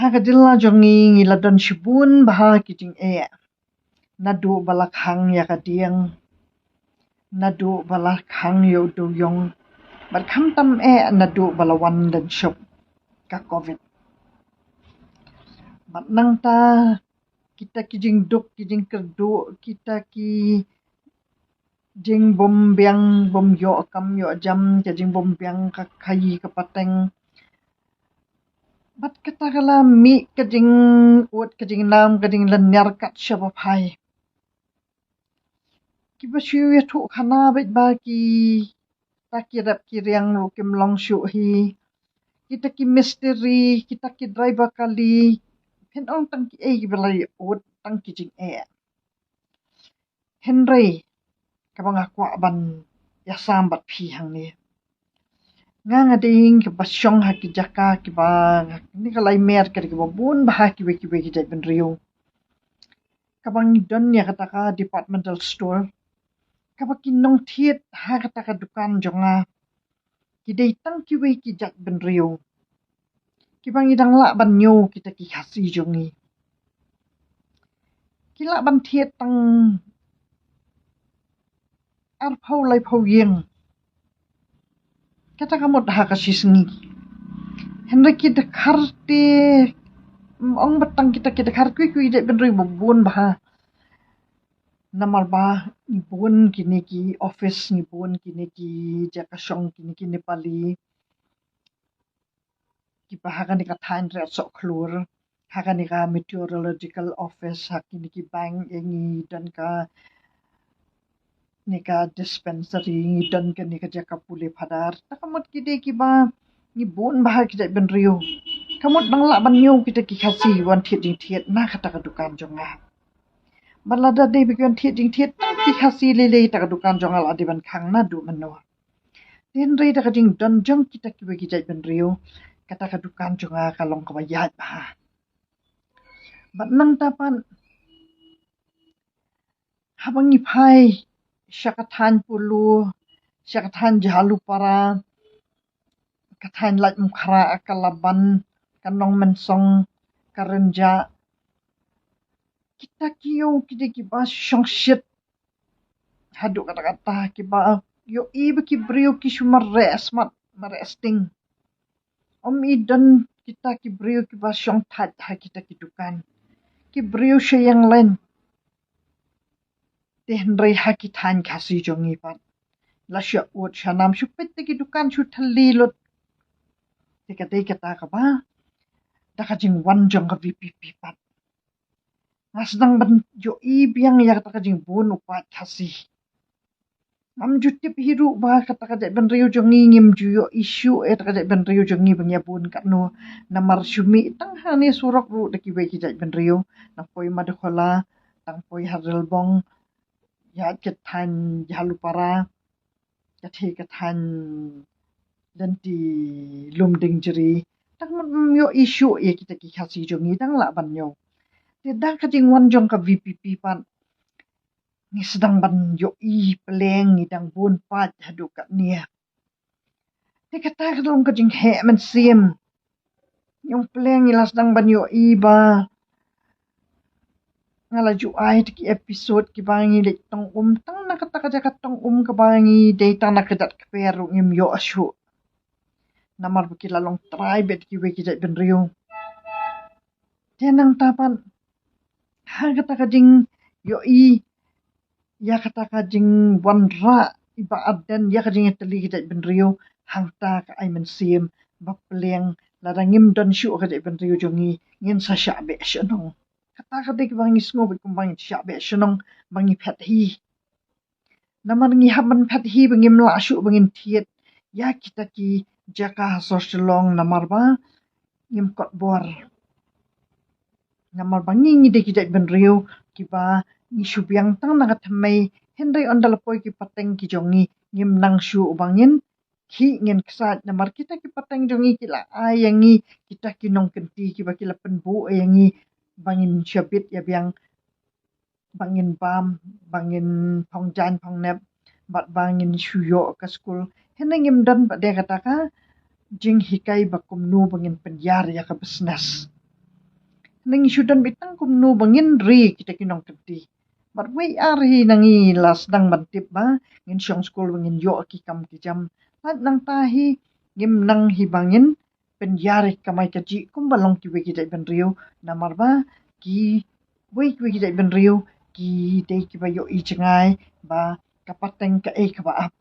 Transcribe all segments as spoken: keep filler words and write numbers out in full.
Ha ka jylla jong ngi ngi la don shibun bha ki jingeh. Naduh ba la khang ïa ka dieng, naduh ba la khang ïa u dewïong, bad khamtam eh naduh ba la wan dang shop ka covid. Bad nangta kita ki jingduk, ki jingkyrduh, kita ki jingbym biang, bym ïoh kam ïoh jam, ka jingbym biang ka khaïi ka pateng. Bad kata ka la mih ka jingud, ka jingnam, ka jinglynñiar kat shaba phai. Kiba shu ïathuh khana bad ba kita ki rep ki riang ruh kim long shuh hi. Kita ki mistri, kita ki driver kali, phin ong tang kiei kiba la ïa-ud, tang ki jingeh. Hynrei kaba nga kwah ban ïasam bad phi hangne, nga nga dei kaba shong ha ki jaka kiba, nga, kane ka laimer ka dei kaba bun bha ha kiwei kiwei ki jaitbynriew. Kaba ngi don ïa kata ka departmental store, kaba ki nongthied ha kata ka dukan jong nga ki dei tang kiwei ki jaitbynriew kiba ngi dang lah ban ñiew kita ki Khasi jong ngi. Ki lah ban thied tang arphew laiphew ïing, kata ka mut ha ka shi sngi. Hynrei ki dkhar te, ym ong ba tang kita ki dkhar, kiwei kiwei ki jaitbynriew ba bun bha. Namar ba ngi bun kine ki office, ngi bun kine ki jaka shong kine ki Nepali kiba ha kane ka thaiñ Riat Sohkhlur, ha kane ka meteorological office, ha kine ki bank, eh, ngi don kane ka dispensary, ngi don kane ka jaka pule phadar. Ta ka mut ki dei kiba ngi bun bha ha ki jaitbynriew. Ka mut nang lah ban ñiew kita ki Khasi wan thied jingthied na kata ka dukan jong nga. Bad lada dei ba ki wan thied jingthied tang ki Khasi lei lei, ta ka dukan jong nga la dei ban khang naduh mynno. Hynrei da ka jingdon jong kita kiwei ki jaitbynriew, kata ka dukan jong nga ka long kaba ïaid bha. Bad nangta pat haba ngi phai sha ka thaiñ Polo, sha ka thaiñ Jhalupara, ka thaiñ Laitumkhrah, ka Laban, ka Nongmynsong, ka Rynjah, kita ki ïew ki dei kiba shongshit haduh katta katta, kiba ïohi ba ki briew ki shu mareh smat mareh sting. Ym i don kita ki briew kiba shong thait ha kita ki dukan. Ki briew sha ïeng lain. Te hynrei ha ki thaiñ Khasi jong ngi pat, la shu ud sha nam, shu peit te ki dukan shu thylli lut. Te ka dei kata kaba da ka jingwan jong ka VPP pat nga sdang ban ïohi biang ïa kata ka jingbun u paid Khasi. Ngam ju tip hi ruh ba kata ka jaitbynriew jong ngi ngim ju ïohi shuh ïa kata ka jaitbynriew jong ngi ba ngi ïa bun katno. Namar shu mih tang hangne surok ruh da kiwei ki jaitbynriew, nang poi Madakhola, tang poi ha Rilbong, ïa ka thaiñ Jhalupara, ka thaiñ, ka thaiñ lynti Lumdiengjri. Tang ngam ïohi shuh ïa kita ki Khasi jong ngi, dang lah ban ñiew. Te da ka jingwan jong ka VPP pat ngi sdang ban ïohi pleng ngi dang bun paid haduh katne. Te kata ka long ka jingheh mynsiem. Ngi ong pleng ngi la sdang ban ïohi ba nga la ju ai te ki episode kiba ngi leit tong um, tang na kata ka jaka tong um kaba ngi dei tang na ka jait kper ruh ngim ïoh shuh. Namar ba ki la long trai bad kiwei ki jaitbynriew. Te nangta pat ha kata ka jingïohi ïa kata ka jingwanrah iba ardent ïa ka jingïatylli ki jaitbynriew, hangta ka ai mynsiem ba pleng lada ngim don shuh ka jaitbynriew jong ngi, ngin sa shah beh shnong. Kata ka dei kaba ngi sngew bad kumba ngin shah beh shnong ba ngi phet hi. Namar ngi hap ban phet hi ba ngim lah shuh ba ngin thied ïa kita ki jaka ha sor Shillong namar ba ngim kot bor. Namar ba ngi ngi dei ki jaitbynriew kiba ngi shu biang tang na ka thymmei, hynrei ynda la poi ki pateng ki jong ngi ngim nang shuh ba ngin khih ngin ksaid namar kita ki pateng jong ngi ki la ai ïa ngi kita ki nongkynti kiba ki la pynbuh ïa ngi ba ngin shah bit ïa biang, ba ngin bam, ba ngin phong jaiñ phong nep, bad ba ngin shu ïoh ka skul. Hynrei ngim don pat de kata ka jinghikai ba kumno ba ngin pynïar ïa ka business. Ngi shu don beit tang kumno ba ngin ri kita ki nongkynti. Bad wei ar hi na ngi la sdang ban tip ba ngin shong skul ba ngin ïoh ki kam ki jam. Lait nangta hi ngim nang hi ba ngin pynïar ïa ka kamai kajih kumba long kiwei ki jaitbynriew, namar ba kiwei kiwei ki jaitbynriew ki dei kiba ïohi jngai ba ka pateng kaei kaba ap.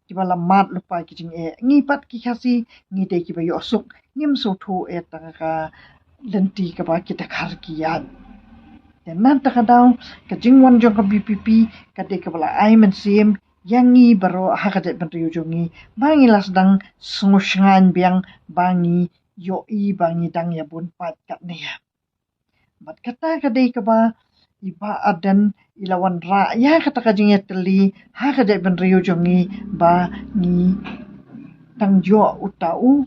Kiba la mad lypa ki jingeh. Ngi pat ki Khasi ngi dei kiba ïohsuk, ngim sngewthuh ïa tang ka lynti kaba kita khar ki ïaid. Te na kata ka daw, ka jingwan jong ka VPP ka dei kaba la ai mynsiem ïa ngi baroh ha ka jaitbynriew jong ngi, ba ngi la sdang sngewshngaiñ biang ba ngi ïohi ba ngi dang ïa bun paid katne. Bad kata ka dei kaba i Bah Ardent i la wanrah ïa kata ka jingïatylli ha ka jaitbynriew jong ngi, ba ngi dang ïoh uta u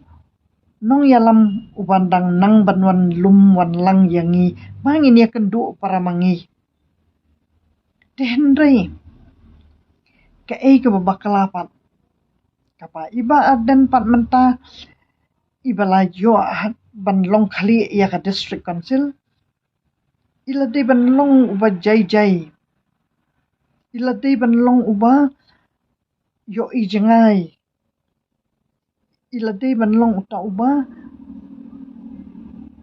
nongïalam uban dang nang ban wan lum wan lang ïa ngi ba ngin ïakynduh para ma ngi. Te hynrei kaei kaba bakla pat, kaba i Bah Ardent pat mynta iba la ïoh ban long khlieh ïa ka District Council, i la dei ban long uba jai jai, i la dei ban long uba ïohi jngai, i la dei ban long uta uba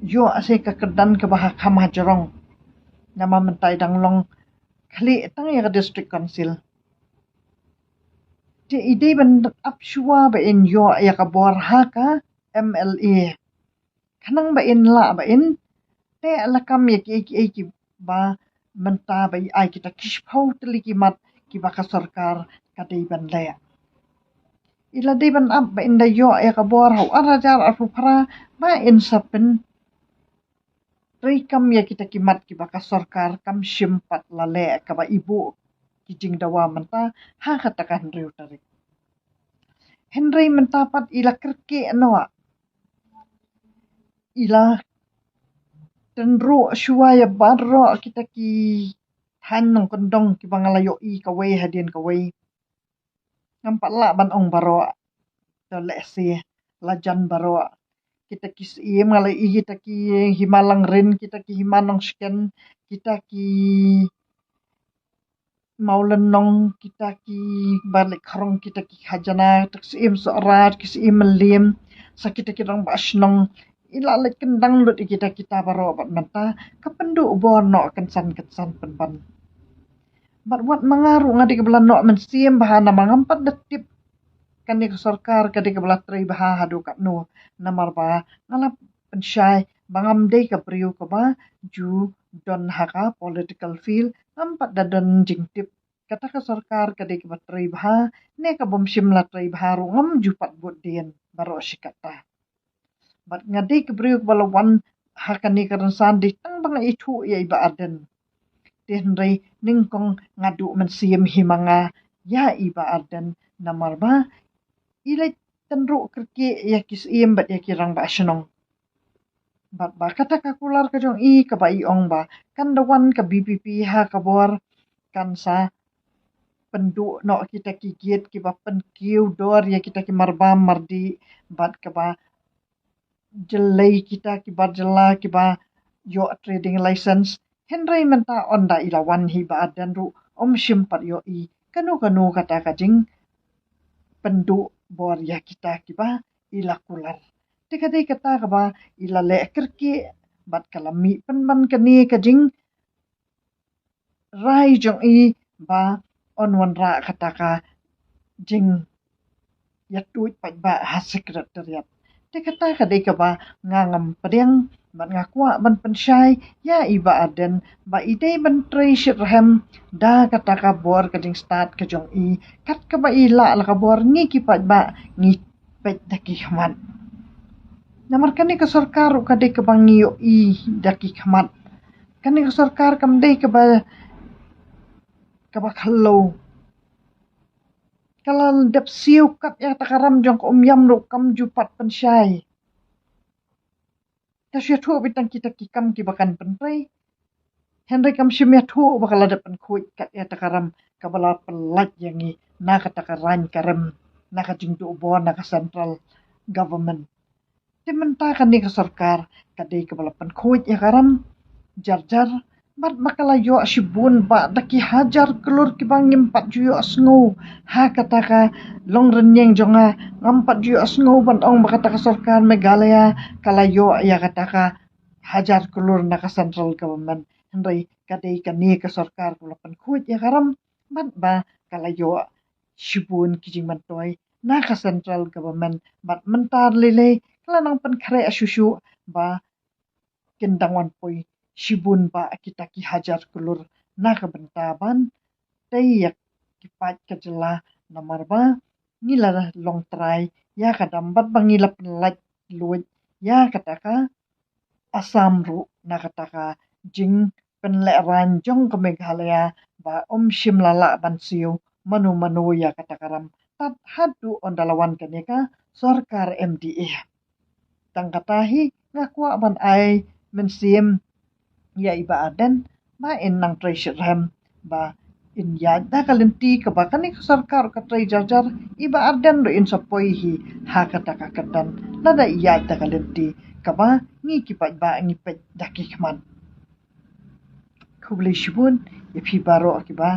ïoh ase ka kyrdan kaba ha kham ha jrong. Namar mynta i dang long khlieh tang ïa ka District Council. Te i dei ban ap shuwa ba in ïoh ïa ka bor ha ka MLA. Khnang ba in lah ba in teh lakam ïa kiei kiei kiba mynta ba i ai kita ki shiphew tylli ki mat kiba ka sorkar ka dei ban leh. I la dei ban ap ba in da ïoh ïa ka bor ha u ar hajar arphew phra ba in sa pyntreikam ïa kita ki mat kiba ka sorkar kam shym pat la leh, kaba i buh ki jingdawa mynta ha kata ka hynriew tarik. Hynrei mynta pat i la kyrkieh noh, i la tynruh shuwa ïa baroh kita ki thaiñ nongkyndong kiba nga la ïohi kawei hadien kawei. Ngam pat lah ban ong baroh, to lehse la jan baroh. Kita ki Syiem, nga la ïohi kita ki Hima Langrin, kita ki Hima Nongshken, kita ki Mawlynnong, kita ki Barlieh Khrong, kita ki khajana, kita ki Syiem Sohra, ki Syiem Mylliem, sa kita ki Rangbah Shnong. I la leit kyndang lut ïa kita kita baroh bad mynta ka pynduh bor noh kynsan kynsan pynban. Bad wat ma nga ruh nga dei kaba la noh mynsiem bha namar ngam pat da tip kane ka sorkar ka dei kaba la trei bha haduh katno, namar ba nga la pynshai ba ngam dei ka briew kaba ju don ha ka political field, ngam pat da don jingtip. Kata ka sorkar ka dei kaba trei bha ne ka bym shym la trei bha ruh ngam ju pat bud dien baroh shi katta. Bad nga dei ka briew kaba la wan ha kane ka rynsan dei tang ba nga ithuh ïa i Bah Ardent. Te hynrei nyngkong nga duh mynsiem hi ma nga ïa i Bah Ardent namar ba i leit tynruh kyrkieh ïa ki Syiem bad ïa ki Rangbah Shnong. Bad ba kata ka kular ka jong i kaba i ong ba kan da wan ka VPP ha ka bor, kan sa pynduh noh kita ki gate kiba pynkiew dor ïa kita ki marbam mardih bad kaba jyllei kita ki bar jylla kiba ïoh trading license. Hynrei mynta ynda i la wan hi Bah Ardent ruh ym shym pat ïohi kano kano kata ka jingpynduh bor ïa kita kiba i la kular. Te ka dei kata kaba i la leh kyrkieh bad ka la mih pynban kane ka jing rai jong i ba yn wanrah kata ka jingïathuh paidbah ha Secretariat. Te kata ka dei kaba nga ngam pdiang bad nga kwah ban pynshai ïa i Bah Ardent ba i dei ban trei shitrhem da kata ka bor ka jingstad ka jong i, kat kaba i lah la ka bor ngi ki paidbah ngi peit da ki khmat. Namar kane ka sorkar ruh ka dei kaba ngi ïohi da ki khmat. Kane ka sorkar kam dei kaba, kaba khloo. Ka la dep siew kat ïa kata ka ram jong ka Umïam ruh kam ju pat pynshai. Ka shu ïathuh beit tang kita ki kam kiba kan pyntrei. Hynrei kam shym ïathuh ba ka la dep pynkhuid kat ïa kata ka ram kaba la pyllait ïa ngi na kata ka rain ka rem, na ka jingduh bor na ka central government. Te mynta kane ka sorkar ka dei kaba la pynkhuid ïa ka ram jar jar, bad ba ka la ïoh shibun bah da ki hajar klur kiba ngim pat ju ïohsngew ha kata ka long rynïeng jong nga. Ngam pat ju ïohsngew ban ong ba kata ka sorkar Meghalaya ka la ïoh ïa kata ka hajar klur na ka central government. Hynrei ka dei kane ka sorkar kaba la pynkhuid ïa ka ram, bad ba ka la ïoh shibun ki jingmyntoi na ka central government, bad mynta lei lei ka la nang pynkhreh shuh shuh ba kin dang wan poi shibun bah kita ki hajar klur na ka bynta ban tei ïa ki paid ka jylla, namar ba ngi la long trai ïa ka dam, bad ba ngi la pynlait luid ïa kata ka Assam ruh na kata ka jingpynlehraiñ jong ka Meghalaya, ba ym shym la lah ban siew mano mano ïa kata ka ram tad haduh ynda la wan kane ka sorkar M D A. Tang kata hi nga kwah ban ai mynsiem ïa i Bah Ardent ba in nang trei shitrhem, ba in ïaid da ka lynti kaba kane ka sorkar ka trei jar jar. I Bah Ardent ruh in sa poi hi ha kata ka kyrdan lada i ïaid da ka lynti kaba ngi ki paidbah ngi peit da ki khmat. Khublei shibun ïa phi baroh kiba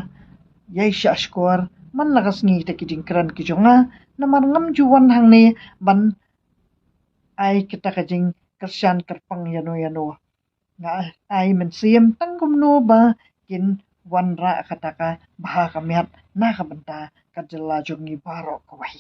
ïai shah shkor man la ka sngi da ki jingkren ki jong nga, namar ngam ju wan hangne ban ai kata ka jingkyrshan kyrpang ïano ïano. Nga ai mynsiem tang kumno ba kin wanrah kata ka bha ka miat na ka bynta ka jylla jong ngi baroh kawei.